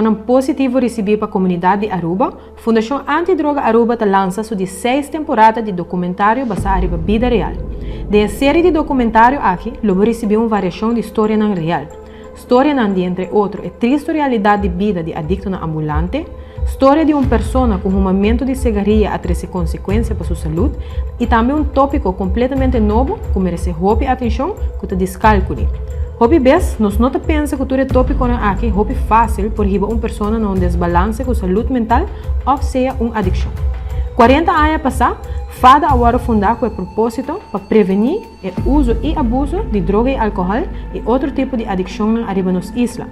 Reaccionnan positivo ricibi pa comunidad di Aruba, Fundacion Anti Droga Aruba ta lansa su di seis temporada di documentario basa ariba bida real. Den e serie di documentario aki lo bo ricibi un variacion di storianan real. Storianan di entre otro e tristo realidad di bida di adictonan ambulante, storia di un persona cu humamento di segaria a trece consecuencia pa su salud y tambe un topico completamente nobo cu merece hopi atencion cu ta discalculi. Hopi bes nos no ta pensa cu tur e topiconan aki hopi facil por hiba un persona na un desbalance cu salud mental of sea un adiccion. Cuarenta aña pasa, fada a worde funda cu e proposito pa preveni e uzo y abuso di droga y alcohol y otro tipo di adiccionnan ariba nos isla.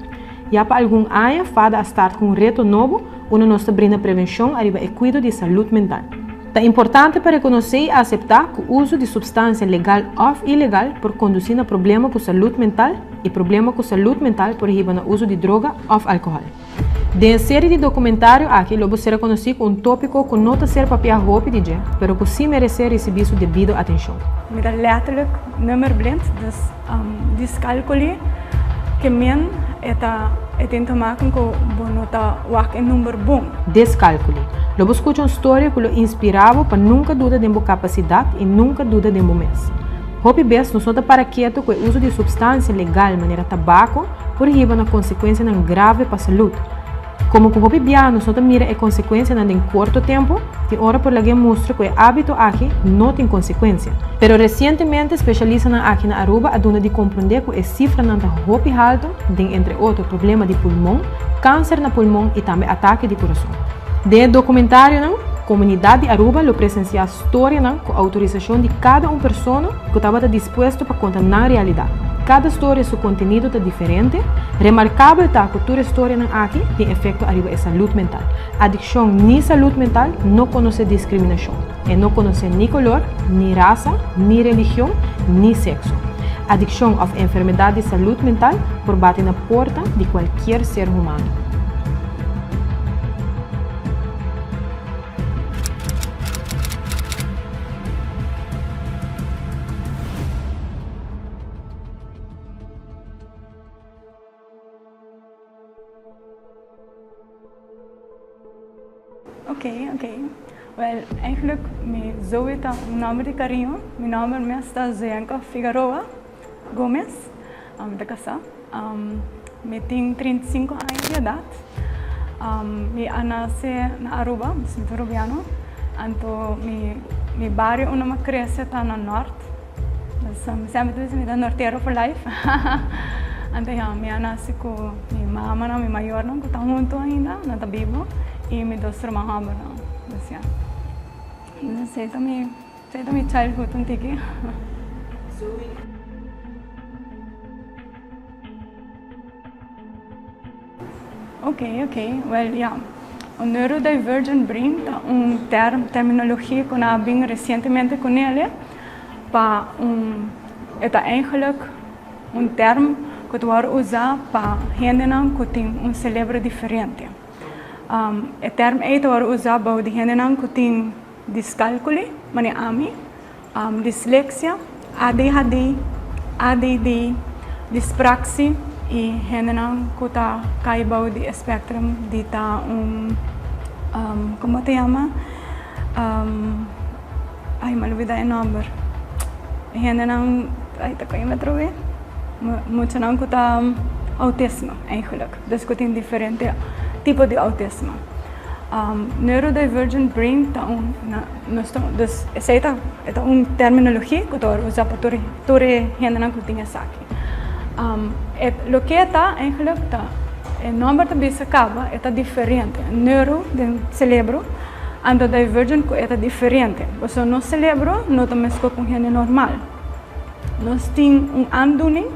Ya pa algun aña fada a start cu un reto nobo unda nos ta brinda prevencion ariba e cuido di salud mental. Ta importante pa reconoce y acepta cu uzo di substancia legal of ilegal por conduci na problema cu salud mental y problema cu salud mental por hiba na uzo di droga of alcohol. Den e serie di documentario aki lo bo ser conoci cu un topico cu no ta ser papia hopi di dje, pero cu si merece ricibi su debido atencion. Mi ta letterlijk nummerblind, dus dyscalculie ke men e ta e tin te maken ku bo no ta wak e number bon. Dyscalculie. Lo bo skucha un storia ku lo inspirá bo pa nunka duda den bo kapasidat i nunka duda den bo mes. Hopi bes nos no ta para ketu ku e uso di supstansia legal manera tabako por hiba na konsekuensianan grave pa salud. Komo ku hopi bia nos no ta mira e konsekuensianan den korto tempu, tin ora por lag'é mustra ku e ábito aki no tin konsekuensia. Pero resientemente spesialistanan aki na Aruba a duna di komprondé ku e sifranan ta hopi haltu den entre otro problema di pulmon, kanser na pulmon i tambe atake di kurason. Den e dokumentarionan, komunidat di Aruba lo presensiá storianan ku outorisashon di kada un persona ku tabata dispuesto pa konta nan realidat. Kada storia su kontenido ta diferente. Remarkabel ta ku tur e storianan aki tin efekto ariba e salud mental. Adikshon ni salud mental no konosé diskriminashon. E no konosé ni kolor, ni rasa, ni religion, ni sekso. Adikshon òf enfermedat di salud mental por bati na porta di kualkier ser humano. Ok, ok. Wel, eigenlijk mi Zoe ta un nomber di cariño. Mi nomber mes ta Zoyanka Figaroa Gomez. Mi ta casá. Mi tin 35 aña di edat. Mi a nase na Aruba, dus mi ta Arubiano. Anto mi mi bario unda mi a krese ta na Nort. Dus mi semper ta bisa mi ta nortero for life. Anto ya, mi a nase ku mi mamanan, mi mayornan ku ta huntu ainda, nan ta bibu, i mi dos ruman hòmbernan. Dus ya, dus esei ta mi esei ta mi childhood un tiki. Ok, ok. Wel, ja. Un neurodivergent brain ta un term, terminologie ku nan a bin resientemente ku nele pa un, e ta eigenlijk un term ku ta wòrdu usá pa hendenan ku tin un selebro diferente. E term ei ta wòrdu usá bou di hendenan ku tin discalculi, manera ami, Dislexia, ADHD, ADD, dispraxi y hendenan cu ta cay bou di e spectrum di ta un, como ta yama? Ay, mi a lubida e nomber. Hendenan, ay ta cay mi atrobe? Muchanan cu ta autisme eigenlijk. Dus cu tin diferente tipo di autisme. Neurodivergent brain ta un, nos ta, dus esei ta, e ta un terminologia cu ta worde usa pa tur, tur e hendenan cu tin esaki. E loke ta eigenlijk ta, e nomber ta bisa caba, e ta diferente. Neuro den celebro, anto divergent cu e ta diferente. Pasobra nos celebro no ta mescos cu un hende normal. Nos tin un aandoening.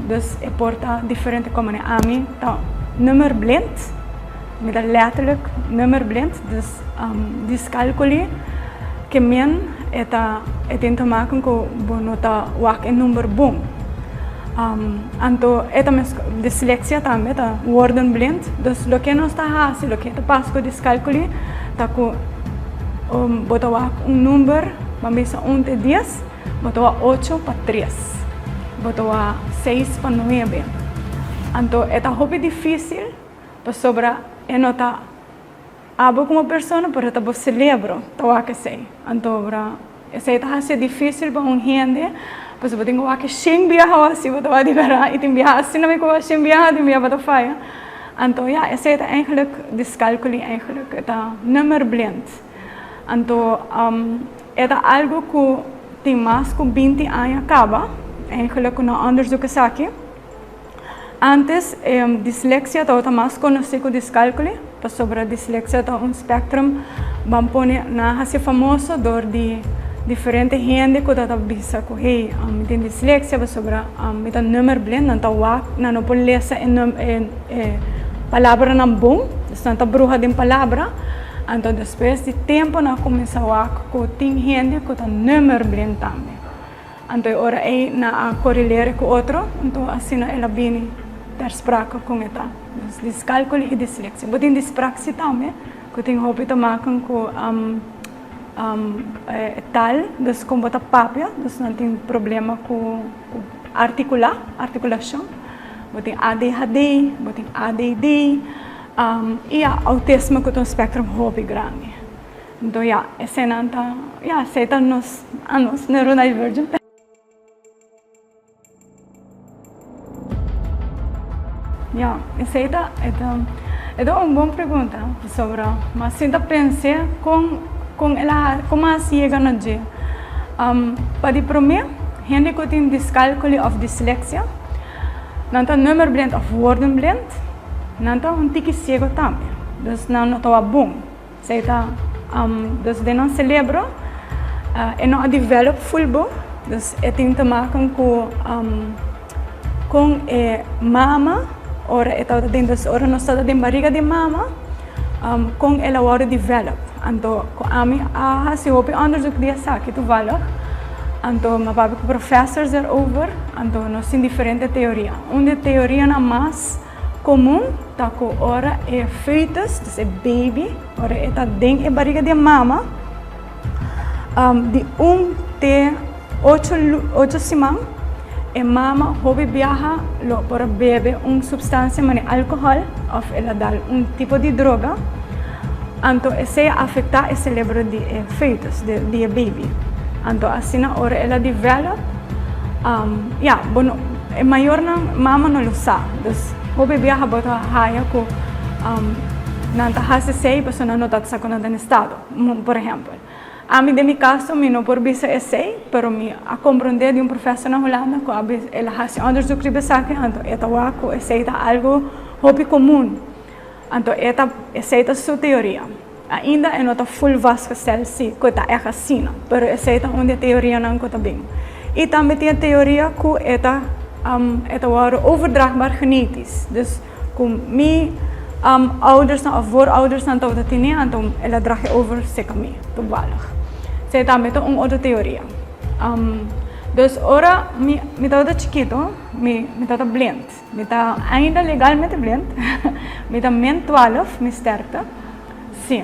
Dus e por ta diferente como ne ami ta nummerblind, mi ta letterlijk nummerblind, dus discalculie ke men e ta e tin te maken ku bo no ta wak e number bon. Anto e ta mes dislexia tambe ta woordenblind, dus loke nos ta hasi, loke ta pasa ku discalculie ta ku bo ta wak un number, ban bisa un te dies, Bo ta wak ocho pa tres. Bo ta wak seis pa nuebe. Anto e ta hopi difísil. Pasobra e no ta abo komo persona, pero ta bo selebro ta wak esei. Anto ora esei ta hasi difísil pa un hende, pasobra bo tin ku wak shen biaha o asi bo ta wak di bèrdat i tin biaha asina mi ku wak shen biaha tin biaha bo ta faya. Anto ya, esei ta eigenlijk discalculie eigenlijk, e ta nummerblind. Anto e ta algu ku tin mas ku binti aña kaba eigenlijk ku nan onderzoek esaki. Antes dislexia tabata mas konosí ku discalculie pasobra dislexia ta un spectrum ban pone nan a hasi famoso dor di diferente hende ku ta bisa ku hey mi tin dislexia pasobra mi ta nummerblind nan ta wak nan no por lesa e palabranan bon dus nan ta bruha den palabra anto despues di tempo nan a kuminsá wak ku tin hende ku ta nummerblind tambe. Anto e ora ei nan a korelera ku otro, anto asina el a bini ter sprake kon e ta. Dus diskalkuli i disleksia. Bo tin dispraksi tambe, ku tin hopi ta maken ku e taal, dus kon bo ta papia, dus nan tin problema ku artikulá, artikulashon. Bo tin ADHD, bo tin ADD, i ya outisme ku ta un spektrum hopi grandi. Enton ya, esenan ta, ya, esei ta nos, anos neurodivergent. Ya, esei ta, e ta, e ta un bon pregunta, pasobra mi a sinta pens'é kon, kon el a, kon mi a hasi yega na dje. Pa di promé, hende ku tin discalculie òf dislexia, nan ta nummerblind òf woordenblind, nan ta un tiki siego tambe, dus nan no ta wak bon. Esei ta, dus den nan celebro e no a develop full bo, dus e tin te maken ku kon e mama ora e tabata den, dus ora nos tabata den bariga di mama kon el a wòrdu develop. Anto ku ami a hasi hopi onderzoek di esaki toevallig, anto mi a papia ku professors erover, anto nos tin diferente teoria. Un di e teorianan mas. Komun ta ku ora e fetus, dus e baby, ora e ta den e bariga di e mama, di un te ocho ocho siman, e mama hopi biaha lo por a bebe un supstansia manera alkohòl òf el a dal un tipo di droga, anto esei a afektá e selebro di e fetus, di e baby. Anto asina ora el a develop, ya, bo no, e mayornan, mama no lo sa. Dus hopi biaha bo ta haya ku nan ta hasi esei pasobra nan no ta sa ku nan ta na estado, por ehèmpel. Ami den mi kaso mi no por bisa esei, pero mi a komprondé di un profesor na Hulanda ku a bisa, el a hasi onderzoek riba esaki, anto e ta wak ku esei ta algu hopi komun. Anto e ta, esei ta su teoria. Ainda e no ta full vastgesteld si ku e ta ègt asina, pero esei ta un di e teorianan ku ta bin. I tambe tin e teoria ku e ta e ta wòrdu overdraagbaar genetisch, dus ku mi oudersnan òf vooroudersnan tabata tene anto el a draag e over seka mi toevallig. Esei tambe ta un otro teoria. Dus ora mi mi tabata chikito mi mi tabata blind. Mi ta ainda legalmente blind. Mi ta min twaalf, mi sterkte. Sí.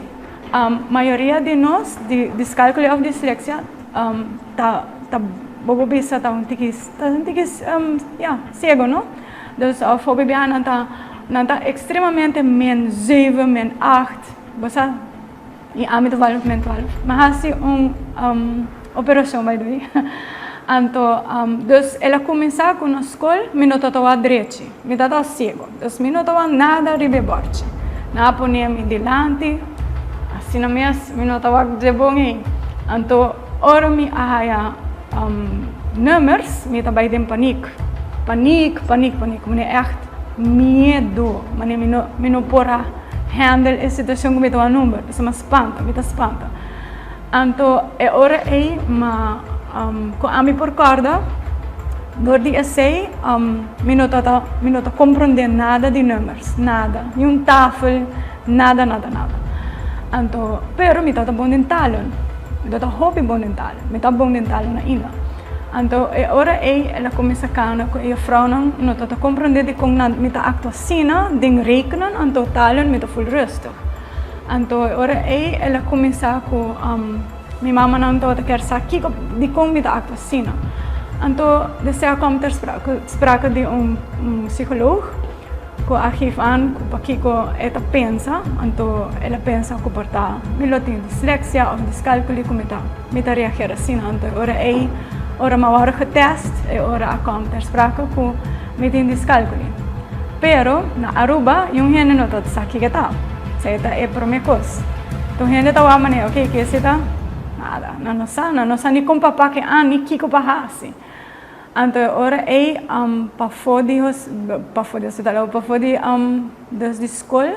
Mayoria di nos di discalculie of dislexia ta ta bo por bisa ta un tiki ta un tiki ya ciego no. Dus of hopi biaha nan ta nan ta extremamente min zeven, min acht, bo sa. I ami ta wòrdu min twaalf. Mi hasi un operashon by the way. Anto dus el a kuminsá ku na skol mi no ta tawa drechi. Mi ta tawa siego. Dus mi no tawa nada riba e bòrchi. Nan a pone mi dilanti, asina mes mi no tawa dje bon ei. Anto ora mi a haya nummers mi ta bai den panik. Panik, panik, panik. Mi ègt miedu. Manera mi no mi no por a. Handle e situacion cu mi ta number, pasobra mi a spanta, mi ta spanta. Anto e ora ey ma cu ami por corda door di esey mi no ta mi no ta comprende nada di numbers, nada, ni un tafel, nada nada nada. Anto pero mi tabata bon den talen, mi tabata hopi bon den talen, mi ta bon den talen ainda. Anto e ora ei el a kuminsá kana ku e jufrounan no ta ta komprondé dikon nan mi ta aktua asina den rekenen anto talen mi ta ful rustig. Anto e ora ei el a kuminsá ku mi mamanan tabata kier sa kiko dikon mi ta aktua asina. Anto desea kom ter sprake di un psikoloog. Ku a geef aan ku pakiko e ta pensa, anto el a pensa ku por ta mi lo tin dislexia of discalculi ku mi ta mi ta reageer asina. Anto e ora ei, ora mi a wòrdu getest, e ora a kòm ter sprake ku mi tin discalculi. Pero na Aruba yun hende no ta sa kiko ta. Esei ta e promé kos. Tur hende ta wak manera, oke, ke esei ta? Nada. Nan no sa, nan no sa ni kon pa pake an ni kiko pa hasi. Anto e ora ei pafó di pafó di hospital o pafó di dus di skol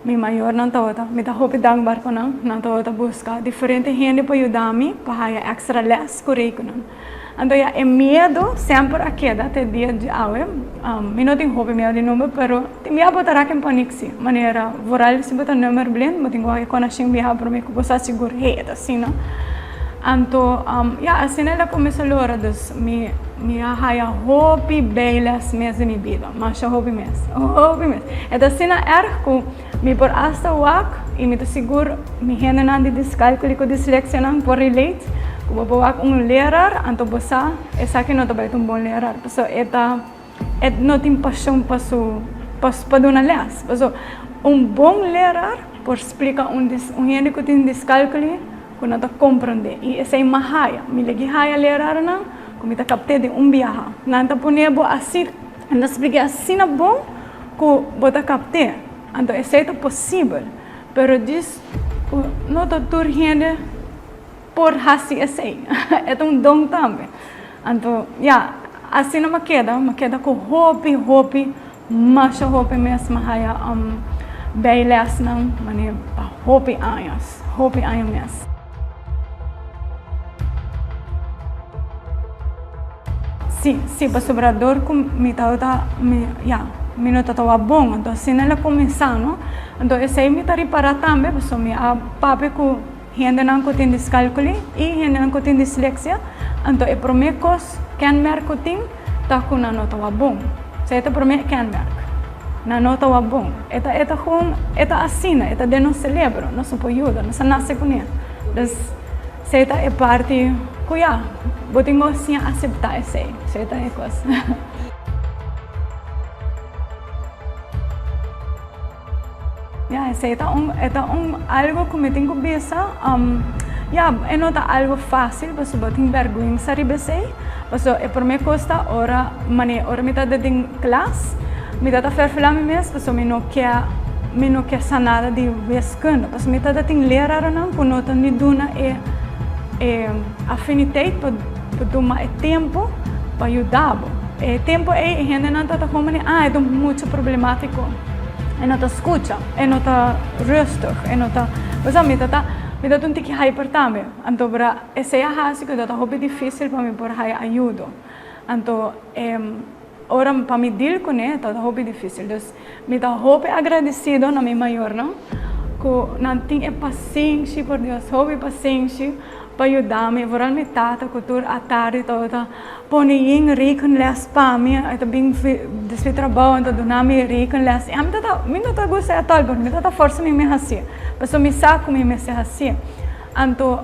mi mayornan tabata mi ta hopi dankbaar pa nan nan tabata buska diferente hende pa yuda mi pa haya extra les ku rekenan anto ya e miedu semper a keda te dia di awe mi no tin hopi miedu di number pero tin bia bo ta raken panik si manera vooral si bo ta nummer blind bo tin ku wak e konashon bia prome ku bo sa sigur hey e ta asina. Anto, ya, asina el a kuminsá lora, dus mi mi a haya hopi bijles mes den mi bida, masha hopi mes, hopi mes. E ta asina erg ku mi por asta wak i mi ta sigur mi hendenan di discalculi ku dislexianan por relate, ku bo por wak un leraar, anto bo sa esaki no ta bai ta un bon leraar, pasobra e ta e no tin pashon pa su pa duna les. Pasobra un bon leraar por splika un un hende ku tin discalculi Ku no ta komprondé. I esei m'a haya. Mi legi haya lerarnan ku mi ta kapt'é den un biaha. Nan ta pone bo asi, nan ta splik'é asina bon ku bo ta kapt'é. Anto esei ta posibel. Pero djis ku no ta tur hende por hasi esei. E ta un don tambe. Anto, ya, asina m'a keda. M'a keda ku hopi, hopi, Masha hopi mes mi haya bijlesnan manera pa hopi añas, hopi aña mes. Si, si, pasobra dor ku mi tabata, mi, ya, mi no tabata bon, anto asina el a kuminsá, no? Anto esei mi ta ripará tambe, pasobra mi a papia ku hendenan ku tin diskalkuli i hendenan ku tin disleksia, anto e promé kos, kenmerk ku tin, ta ku nan no ta wak bon. Esei ta promé kenmerk. Nan no ta wak bon. E ta e ta gewoon e ta asina, e ta den nos selebro, nos no por yuda, nos a nase kuné. Dus esei ta e parti ku ya, bo tin ku siña aseptá esei. Esei ta e kos. Ya, esei ta un e ta un algo ku mi tin ku bisa. Ya, e no ta algo fásil pasobra bo tin bèrgwensa riba esei. Pasobra e promé kos ta ora manera ora mi ta den klas, mi ta ta fèrfelá mi mes pasobra mi no ke mi no ke sa nada di wiskunde. Pasobra mi ta tin lerarnan ku no ta ni duna e e afiniteit pa pa tuma e tempu pa yuda bo. E tempu ei e hendenan ta ta komo di ah e ta muchu problemátiko. E no ta skucha, e no ta rustig, e no ta, bo sa mi ta ta, mi ta ta un tiki hyper tambe, anto bra esei a hasi ku ta hopi difisil pa mi por haya ayudo, anto e ora pa mi deal kuné ta hopi difisil, dus mi ta hopi agradesido na mi mayornan ku nan tin e pasenshi por Dios, hopi pasenshi pa yuda mi, vooral mi tata ku tur atardi tabata Pone yin rekenles pa mi, e ta bin despues di trabou en ta duna mi rekenles. I ami ta ta, mi no ta gusta e atòl, pero mi ta ta forsa mi mi hasié, pasobra mi sa ku mi mester hasié. Anto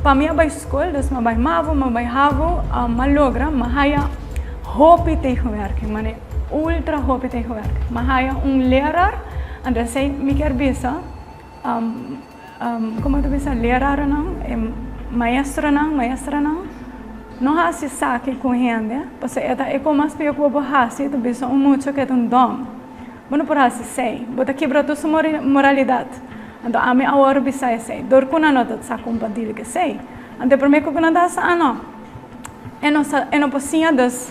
pa mi a bai skol, dus mi a bai mavo, mi a bai havo, mi a logra, mi a haya hopi tegenwerking, mane ultra hopi tegenwerking. Mi a haya un leraar, anto esei mi kier bisa, Como ta bisa leraronan, e maestronan, maestranan, no haci esaki cu hende, pasobra e ta e con mas pio cu bo por haci ta bisa un mucha cu e ta un dom. Bo no por haci esey, bo ta kibra tur su moralidad. Anto ami awor bisa esey, dor cu nan no ta sa con pa deal cu esey. Anto e prome cu nan ta haci, ah no, e no sa, e no por siña dus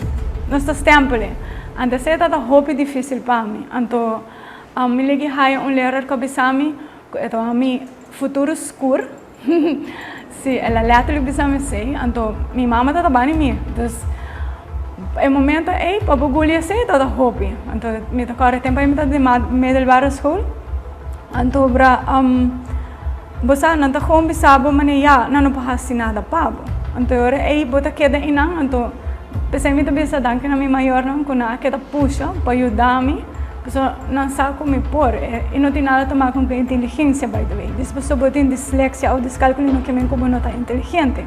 nos ta stempel e. Anto esey ta ta hopi dificil pa mi. Anto mi legi haya un lerar cu a bisa mi, Ku e ta mi futuro skur. Si, el a letterlijk bisa mi esei. Anto mi mama tabata bani mi. Dus e momento ei pa bo guli esei tabata hopi. Anto mi ta kòrda e tempu ei mi tabata den middelbare school. Anto bra bo sa nan ta gewoon bisa bo manera ya nan no por hasi nada pa bo. Anto e ora ei bo ta keda einan anto p'esei mi ta bisa danki na mi mayornan ku nan a keda pusha pa yuda mi. Pasobra nan sa ku mi por. E no tin nada tuma ku inteligensia by the way. Dis pasobra bo tin disleksia òf diskalkuli no ke men ku bo no ta inteligente.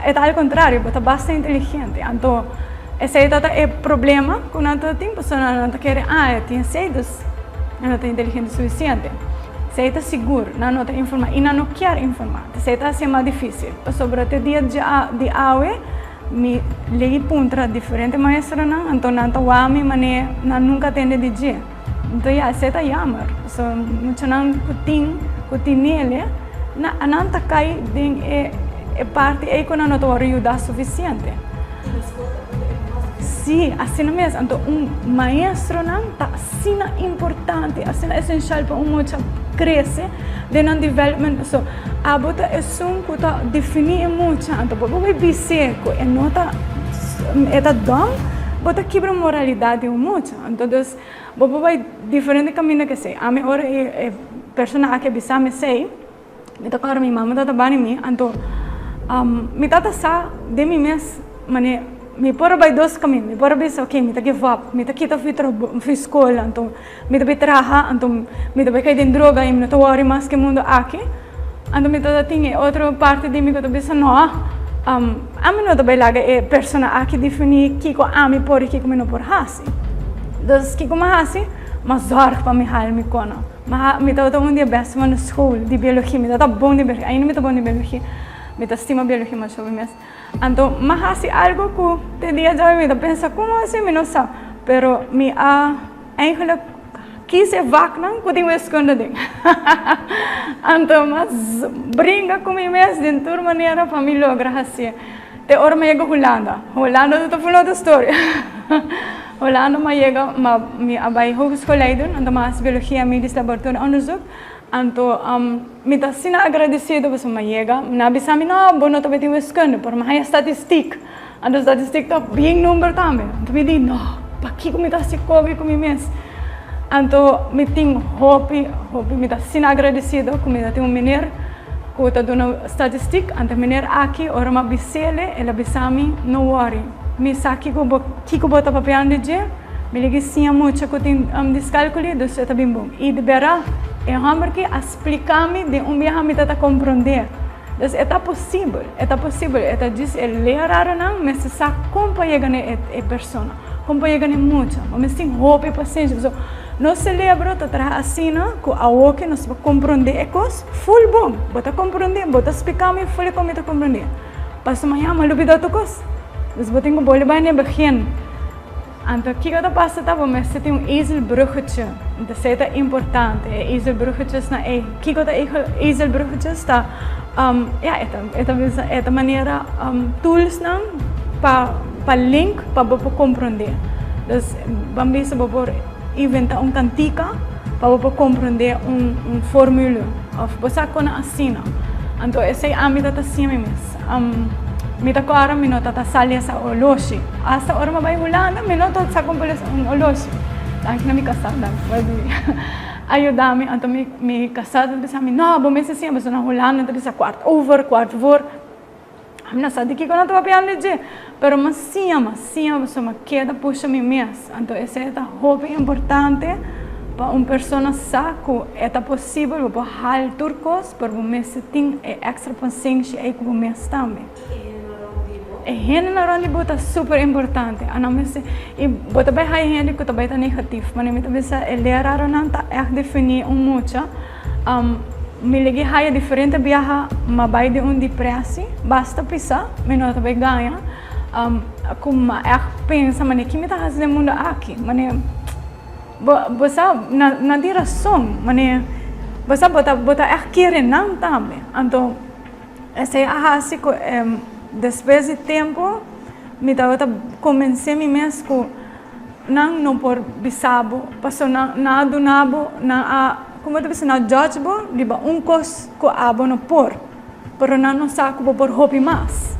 E ta al kontrario, bo ta basta inteligente. Anto Esei ta e problema ku nan ta tin, pasobra nan ta kere, ah, e tin esei, dus e no ta inteligente sufisiente. Esei ta sigur, nan no ta informá i nan no kier informá. Esei ta hasié mas difísil, pasobra te dia di awe mi lei puntra diferente maestronan, anto nan ta wak mi manera nan nunka tende di dje. Anto ya, esei ta yammer, pasobra muchanan ku tin ku tinele, nan ta kai den e parti ei ku nan no ta wòrdu yuda sufisiente. Sí, asina mes. Anto un maestronan ta asina importante, asina esenshal pa un mucha krese den nan development. Pasobra abo ta esun ku ta definí e mucha. Anto bo por bis'é ku e no ta, e ta dòm, bo ta kibra moralidat di un mucha. Anto dus bo por bai diferente kaminda ku esei. Ami ora e persona aki a bisa mi esei. Mi ta kòrda mi mama ta tabani mi, anto mi tata sa den mi mes manera mi por a bai dos kaminda, mi por a bisa ok mi ta give up, mi ta kita fi trabou fi skol, anto mi ta bai traha, anto mi ta bai kai den droga i mi no ta wòri mas ku e mundu aki, anto mi tata tin e otro parti di mi ku ta bisa no, ami no ta bai laga e persona aki definí kiko ami por i kiko mi no por hasi. Dus kiko mi a hasi? Mi a zòrg pa mi hala mi kona. Ma mi tabata un di e best man na school di biologia, mi tabata bon di biologia, ainda mi ta bon di biologia, mi ta stima biologia masha hopi mes. Anto mi a hasi algo ku te dia djawe mi ta pensa komo asina mi no sa, pero mi a eigenlijk kies e vaknan ku tin wiskunde aden. Anto mi a bringa ku mi mes den tur manera pa mi logra hasié. Te ora mi a yega Hulanda, Hulanda ta un otro storia. Hulanda mi a yega, ma mi a bai hogeschool Leiden, anto mi a hasi biologia medisch laboratorio onderzoek. Anto mi ta asina agradecido pasobra mi a yega, nan a bisa mi no, bo no ta tin wiskunde, pero mi a haña statistiek. Anto statistiek ta bien number tambe. Anto mi di no, pakiko mi ta hasi koki ku mi mes? Anto mi tin hopi, hopi, mi ta asina agradecido ku mi ta tin un meneer ku ta duna statistiek, anto meneer aki ora mi a bis'el, el a bisa mi, no worry. Mi sa kiko bo kiko bo ta papiando di dje, mi ligi siña mucha ku tin diskalkuli, dus e ta bin bon. I di bera, e hòmber ki a splika mi den un biaha mi ta ta komprondé. Dus e ta posibel, e ta posibel, e ta djis e leraronan mester sa kon pa yega na e persona, kon pa yega na e mucha. Bo mester tin hopi pasenshi, pasobra nos selebro ta traha asina ku awoke nos por komprondé e kos ful bon. Bo ta komprondé, bo ta splika mi ful kon mi ta komprondé. Paso mañana mi a lubida tur kos. Dus bo tin ku bolbe bai na e begin. Anto kiko ta pasa ta bo mester tin un ezelbruggetje. Anto esei ta importante, e ezelbruggetjesnan ei. Kiko ta ezelbruggetjes? Ta ya e ta e ta bisa e ta manera toolsnan pa pa link pa bo por komprondé. Dus ban bisa bo por inventá un kantika pa bo por komprondé un un formule òf bo sa kon asina. Anto esei ami ta ta siña mi mes. Mi ta kòrda mi no ta ta sa lesa oloshi. Asta ora mi a bai Hulanda mi no ta sa kon pa lesa un oloshi. Danki na mi kasá, danki pa di ayuda mi. Anto mi mi kasá ta bisa mi, no bo mester siña pasobra na Hulanda nan ta bisa kwart over, kwart voor. Ami no sa di kiko nan ta papiando di dje, pero mi a siña, mi a siña pasobra mi a keda pusha mi mes. Anto esei ta hopi importante pa un persona sa ku e ta posibel bo por hal tur kos, pero bo mester tin e èkstra pasenshi ei ku bo mes tambe. E hendenan rònt di bo ta super importante. Anan mester, i bo ta bai haña hende ku ta bai ta negatif. Manera mi ta bisa e leraronan ta ègt definí un mucha. Mi legi haya diferente biaha ma bai den un depresi, basta pisa, mi no ta bai gaña, ku mi a ègt pensa manera ki mi ta hasi den mundu aki, manera bo bo sa nan tin rason, manera bo sa bo ta bo ta ègt kere nan tambe, anto esei a hasi ku despues di tempu mi tabata komensé mi mes ku. Nan no por bisa bo, pasobra nan nan a duna bo, nan a, como ta bisa, nan a judge bo riba un cos cu abo no por, pero nan no sa cu bo por hopi mas.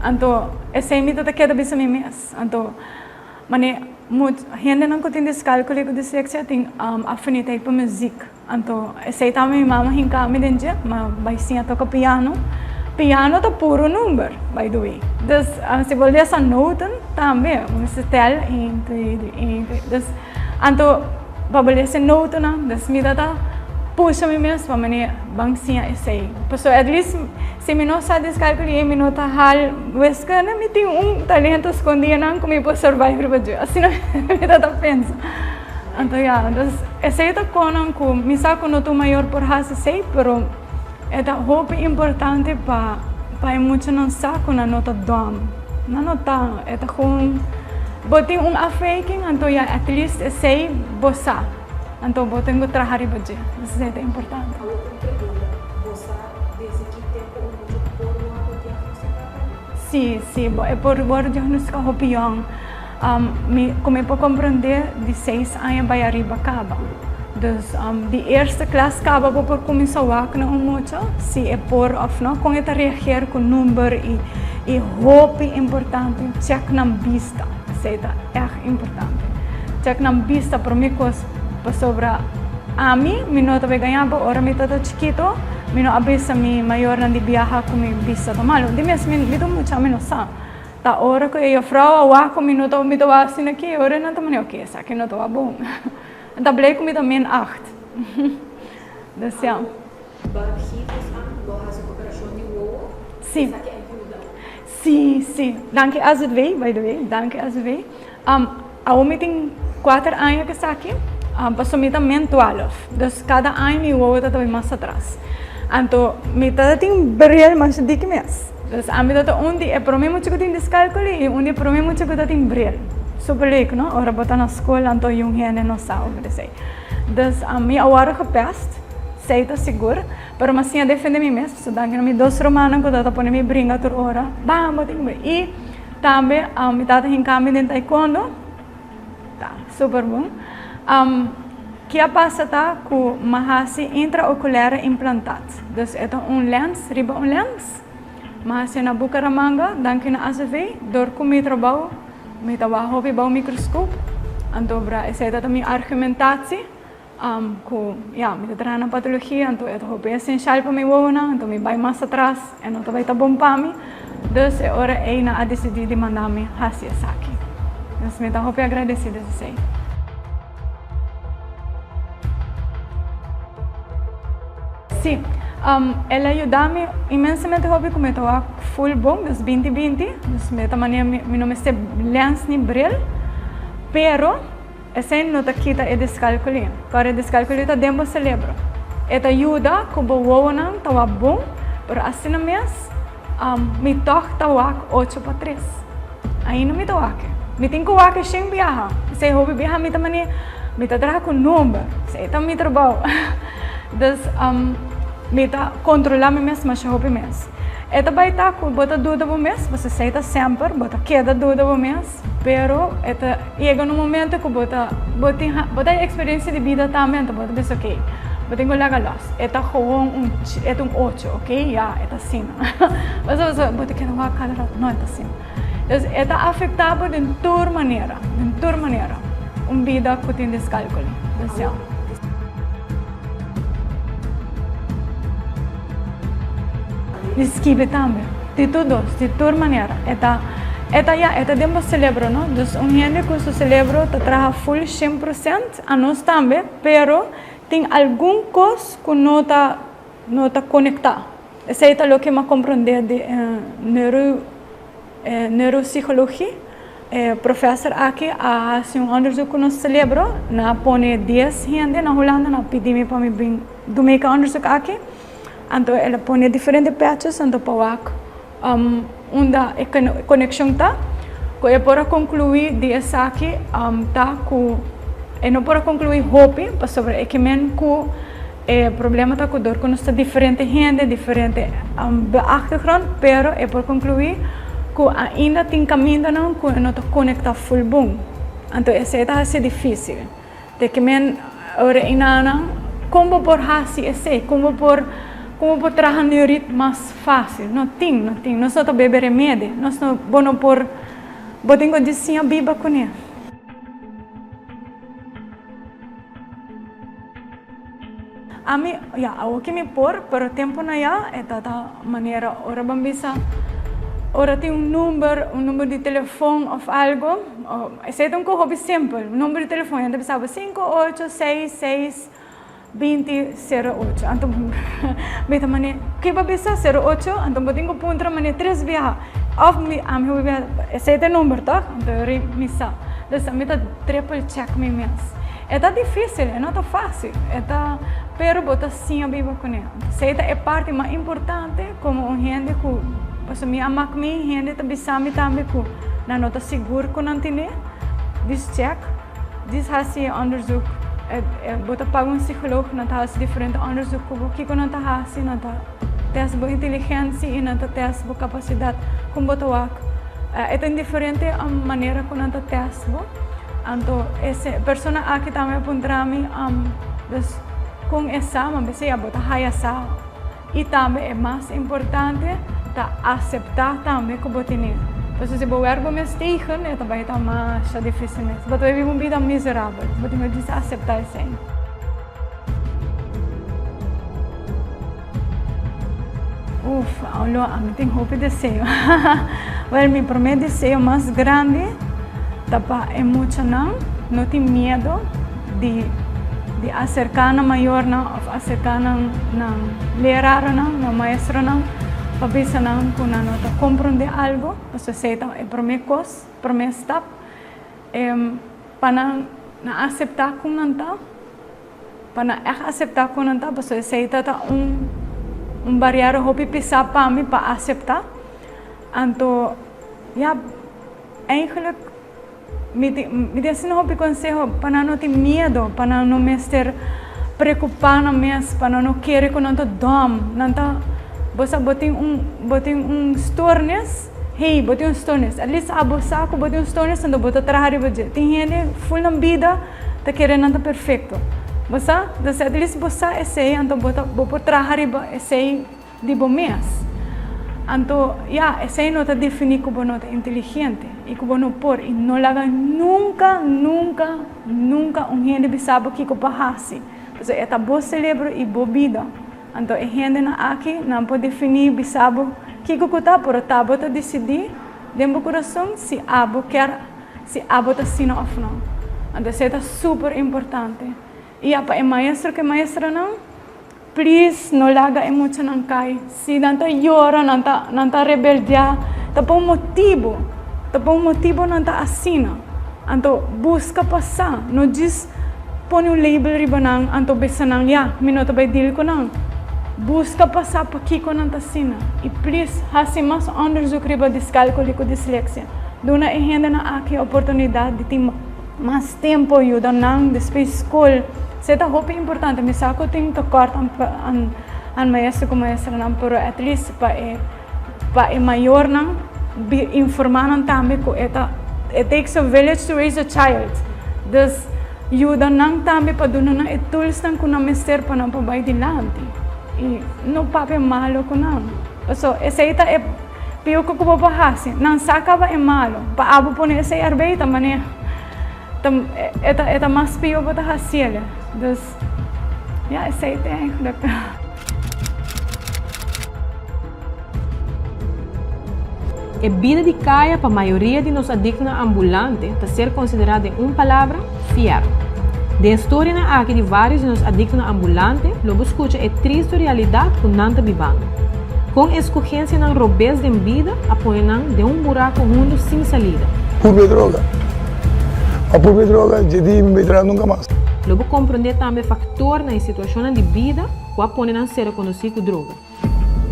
Anto, esey mi ta ta keda bisa mi mes. Anto, mane much hendenan cu tin discalculia cu dislexia tin afiniteit pa muziek. Anto esei ta mi mama hinka mi den dje, ma bai siña toka piano. Piano ta puro number, by the way. Dus si bo lesa noten tambe, bo mester tel un, twee, drie, un, twee. Dus anto pa bo lesa e notennan, dus mi ta ta. pusha mi mes pa mane ban siña esei. Pasobra at least si mi no sa discalculia y mi no ta hal wiskunde mi tin un talento scondi einan cu mi por survive riba dje. Asina mi ta ta pensa. Anto ya, dus esei ta conan cu mi sa cu no tur mayor por haci esei pero e ta hopi importante pa pa e muchanan sa cu nan no ta dom. Nan no ta, e ta gewoon bo tin un afwijking anto ya at least esei bo sa. Anto bo tin ku traha riba dje. Esei ta importante. Awor un pregunta, bo sa desde ki tempo un mucha por wòrdu diagnosticá tambe? Sí, sí, bo e por wòrdu diagnosticá hopi yòn. Mi ku mi por komprondé di seis aña bai ariba kaba. Dus di eerste klas kaba bo por kuminsá wak na un mucha si e por òf no, kon e ta reageer ku number i i hopi importante chèk nan bista. Esei ta ègt importante. Chèk nan bista promé kos pasobra ami mi no ta bay gaña bo ora mi tata chikito mi no a bisa mi mayornan di biaha ku mi bista ta malu. Di mes mi ta mucha mi no sa. Ta ora ku e jufrou a wak ku mi no ta mi ta wak asina aki ora nan ta manda oke esaki no ta wak bon. Nan ta blei ku mi ta min acht. Dus ya. Bo hasi un operashon di wowo? Si. Esaki a yuda? Si, si. Danki AZV, by the way, danki AZV. Awor mi tin kuater aña ku esaki, pasobra mi ta min twaalf. Dus kada aña mi wowo ta tabata mas atras. Anto mi tata tin bril masha diki mes. Dus ami ta ta un di e prome mucha ku tin discalculi i un di e prome mucha ku ta tin bril. Super leuk, no? Ora bo ta na skol anto yun hende no sa over esei. Dus mi a wòrdu gepest, esei ta sigur. Pero mi a siña defende mi mes, pasobra danki na mi dos rumannan ku tabata pone mi bringa tur ora, Bam, bo tin ku bringa. I tambe mi tata hinka mi den taekwondo, ta super bon. Ke a pasa ta ku mi a hasi intraoculare implantat, dus e ta un lens riba un lens. Mi a hasi na Bucaramanga, danki na ACV, dor ku mi trabou mi ta wak hopi bou microscoop, anto bra esei ta mi argumentatie. Ku ya, mi ta traha na patologia, anto e ta hopi esenshal pa mi wowonan, anto mi bai mas atras, e no ta bai ta bon pa mi. Dus e ora ei nan a disidí di manda mi hasi esaki. Dus mi ta hopi agradesí des esei. Sí, el a yuda mi inmensamente hopi ku mi ta wak ful bon, dus binti binti, dus mi ta manera mi no mester lens ni bril, pero. Esei no ta kita e diskalkuli. Kòrda e diskalkuli ta den bo selebro. E ta yuda ku bo wowonan ta wak bon, pero asina mes mi tòg ta wak ocho pa tres. Ainda mi ta wak e. Mi tin ku wak e shen biaha. Esei hopi biaha mi ta manera mi ta traha ku number. Esei ta mi trabou. Dus mi ta kontrolá mi mes masha hopi mes. E ta bai ta ku bo ta duda bo mes, pasobra esei ta semper, bo ta keda duda bo mes. Pero e ta yega un momento ku bo ta bo tin bo ta eksperensia di bida tambe anto bo ta bisa ok bo tin ku laga los e ta gewoon un e ta un ocho ok ya e ta asina pasobra bo ta keda wak kada rato no e ta asina dus e ta afekta bo den tur manera den tur manera un bida ku tin diskalkuli dus ya. Di skibi tambe. Di tur dos, di tur manera. E ta, e ta ya, e ta den bo celebro, no? Dus un hende cu su celebro ta traha full shen procent, anos tambe, pero tin algun cos cu no ta, no ta conecta. Esey ta loke mi a comprende di e neuro, e neuropsychologie. E professor aki a haci un onderzoek cu nos celebro. Nan a pone dies hende na Hulanda, nan a pidi mi pa mi bin duna e onderzoek aki. Anto el a pone diferente patches anto pa wak unda e konekshon ta. Ku e por a konkluí di esaki ta ku e no por a konkluí hopi pasobra e ke men ku e problema ta ku dor ku nos ta diferente hende, diferente achtergrond, pero e por konkluí ku ainda tin kamindanan ku e no ta konektá ful bon. Anto esei ta hasi difísil. Te ke men ora e nanan, kon bo por hasi esei? Kon bo por, kon bo por traha neurit mas fásil? No tin, no tin. Nos no ta bebe remedi. Nos no, bo no por, bo tin ku djis siña biba kuné. Ami, ya, awoki mi por, pero tempunan ya e ta ta manera ora bo bisa, ora tin un number, un number di telefon of algo, esei ta un koho hopi simpel, un number di telefon, hende ta bisa bo sinku, ocho, seis, seis. 20 08. Anto mi ta mane, ki bo bisa 08? Anto bo tin ku puntra mane tres biaha. Of mi ami hopi biaha, esei ta e number tòg? Anto yori mi sa. Dus ami ta triple check mi mes. E ta difísil, e no ta fásil. E ta, pero bo ta siña biba kuné. Anto esei ta e parti mas importante komo un hende ku, pasobra mi a mak mi, hende ta bisa mi tambe ku nan no ta sigur ku nan tene. Dus check. Dis hasi e onderzoek, bo ta paga un psicoloog, nan ta hasi diferente onderzoek ku bo. Kiko nan ta hasi? Nan ta test bo inteligensia i nan ta test bo kapasidat kon bo ta wak. E tin diferente manera ku nan ta test bo. Anto e persona aki tambe a puntra mi, dus kon e sa? Mi a bisa ya bo ta haya sa. I tambe e mas importante ta aseptá tambe ku bo tene. Pasobra si bo wèrk bo mes tegen e ta bai ta masha difísil mes. Bo ta bai biba un bida miserabel. Bo tin ku djis aseptá esei. Uf, awor ami tin hopi deseo. Wèl, mi promé deseo mas grandi ta pa e muchanan no tin miedu di di aserká nan mayornan òf aserká nan nan leraronan, nan maestronan pa bisa nan ku nan no ta komprondé algu, pasobra esei ta e promé kos, promé stap, pa nan nan aseptá kon nan ta, pa nan ègt aseptá kon nan ta, pasobra esei ta ta un un bariera hopi pisá pa mi pa aseptá, anto ya eigentlik. Mi tin asina hopi konseho pa nan no tin miedu, pa nan no mester preokupá nan mes, pa nan no kere ku nan ta dòm. Nan ta, bo sa bo tin un, bo tin un stornis, hey, bo tin un stornis, at least abo sa ku bo tin un stornis anto bo ta traha riba dje. Tin hende ful nan bida ta kere nan ta perfekto. Bo sa? Entonces at least bo sa esei anto bo ta, bo por traha riba esei. Di bo mes. Anto, ya, esei no ta definí ku bo no ta inteligente i ku bo no por i no laga nunka, nunka, nunka un hende bisa bo kiko pa hasi. Pasobra e ta bo selebro i bo bida. Anto e hendenan aki nan por definí bisa bo kiko ku ta, pero ta bo ta disidí den bo kurason si abo kier, si abo ta asina òf no. Anto esei ta super importante. I ya pa e maestro ku e maestranan. Please no laga e muchanan kai. Si nan ta yora, nan ta nan ta rebeldiá, ta pa un motibu. Ta pa un motibu nan ta asina. Anto buska pa sa, no djis pone un label riba nan anto bisa nan ya, mi no ta bai deal ku nan. Buska pa sa pakiko nan ta asina. I please hasi mas onderzoek riba diskalkuli ku disleksia. Duna e hendenan aki oportunidat di tin mas tempo, yuda nan despues skol. Esei ta hopi importante. Mi sa ku tin tekort an an maestro ku maestranan, pero at least pa e pa e mayornan informá nan tambe ku e ta it takes a village to raise a child. Dus yuda nan tambe pa duna nan e toolsnan ku nan mester pa nan por bai dilanti i no papia malo ku nan. Pasobra esei ta e pio ku bo por hasi. Nan sa kaba e malo. Pa abo pone esei erbei ta manera. Ta e ta e ta mas pio bo ta hasiel. Dus ya esei ta eigenlijk. E bida di kaya pa mayoria di nos adiktonan ambulante ta ser konsiderá den un palabra, fièrnu. Den e storianan aki di vários di nos adiktonan ambulante lo bo skucha e tristu realidat ku nan ta bibando. Kon e skohensianan robes den bida a pone nan den un buraku hundu sin salida. Purbe droga. Pa purbe droga dje di mi bai traha nunka mas. Lo bo komprondé tambe faktornan i situashonnan di bida ku a pone nan ser rekonosí ku droga.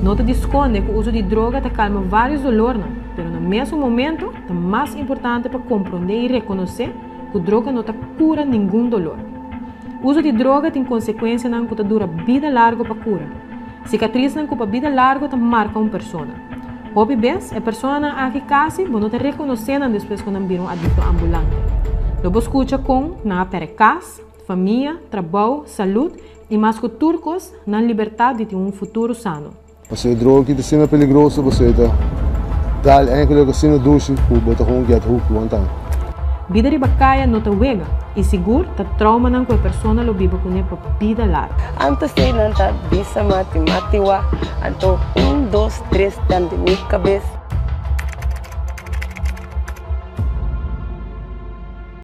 No ta di skonde ku uso di droga ta kalma vários dolornan, pero na mesun momento ta mas importante pa komprondé i rekonosé ku droga no ta kura ningun dolor. Uso di droga tin konsekuensianan ku ta dura bida largu pa kura. Sikatrisnan ku pa bida largu ta marka un persona. Hopi bes, e personanan aki kasi bo no ta rekonosé nan despues ku nan bira un adikto ambulante. Lo bo skucha kon nan a pèrdè kas, famia, trabou, salud i mas ku tur kos, nan libertat di tin un futuro sano. Pasobra e droga aki ta asina peligroso pasobra e ta dal enkele asina dushi ku bo ta gewoon get hooked one time. Bida riba kaya no ta wega i sigur ta traumanan ku e persona lo biba kuné pa bida largu. Anto esei nan ta bisa mati mati wa anto un dos tres dan di mi kabes.